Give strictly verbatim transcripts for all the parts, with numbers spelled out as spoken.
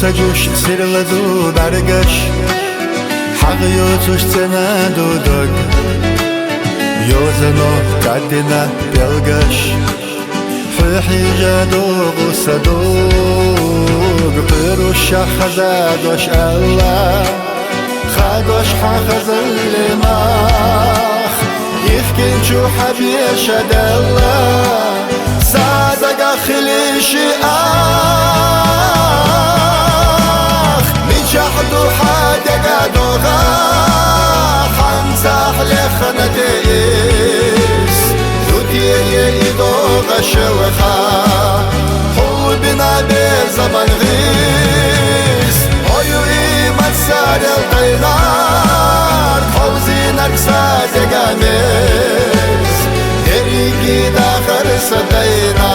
Са жуьш сирла ду бӀаргаш, хьагӀ юцуш цӀена ду дог. Йозано кӀаддина пӀелгаш, хьу хьежа ду гӀуса дог. Кхуьруш хаза дош аьлла, хадош хьан хазалли мах, ихкинчу хьан беша делла, садага хили ши ах. Мичахь ду хьан дега догӀа, хьан цахь лехна тӀеэс, зудее и догӀа шелха. Хьул бина безаман гӀис, хьо ю и мацарел тайнар, хьовзинарг са дега мез. Дерриги дахар са тайна,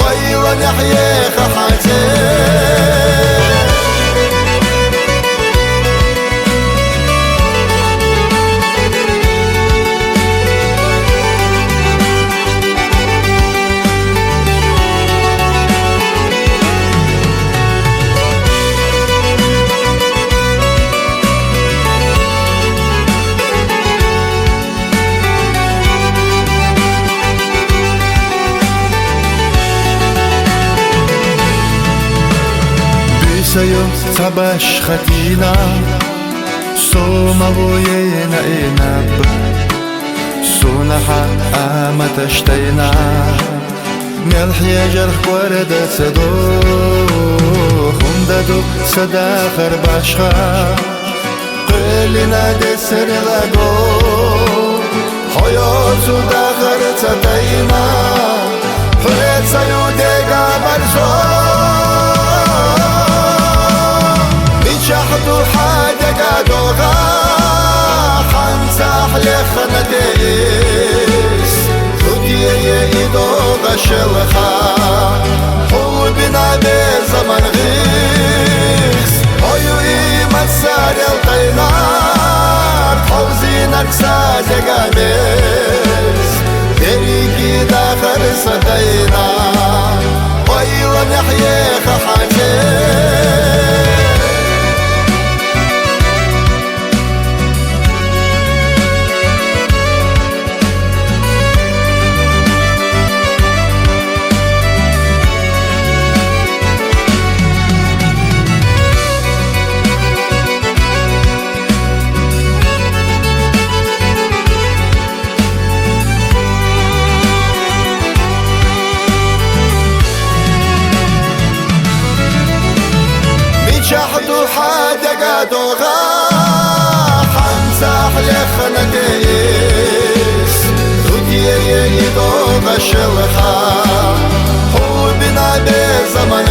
ойла нехь еха хьан цӀе. Бисаю ца баш хатина, со ма вуйина и наб, суна хьан аматаш тайна. Мел хьежарх кӀорда ца до, хӀунда ду са дахар башха, кхоьллина десарила го. Хьо йоцу дахар ца тайна, хьоьца ю дега барзо. Мичахь ду хьан дега догӀа, хьан цахь лехна тӀеэс, зудее и догӀа шелха. Хьул бина безаман гӀис, хьо ю и мацарел тайнар, хьовзинарг са дега мез. Дерриги дахар са тайна, ойла нехь еха хьан цӀе. Мичахь ду хьан дега догӀа, хьан цахь лехна тӀеэс, зудее и догӀа шелха. Хьул бина безаман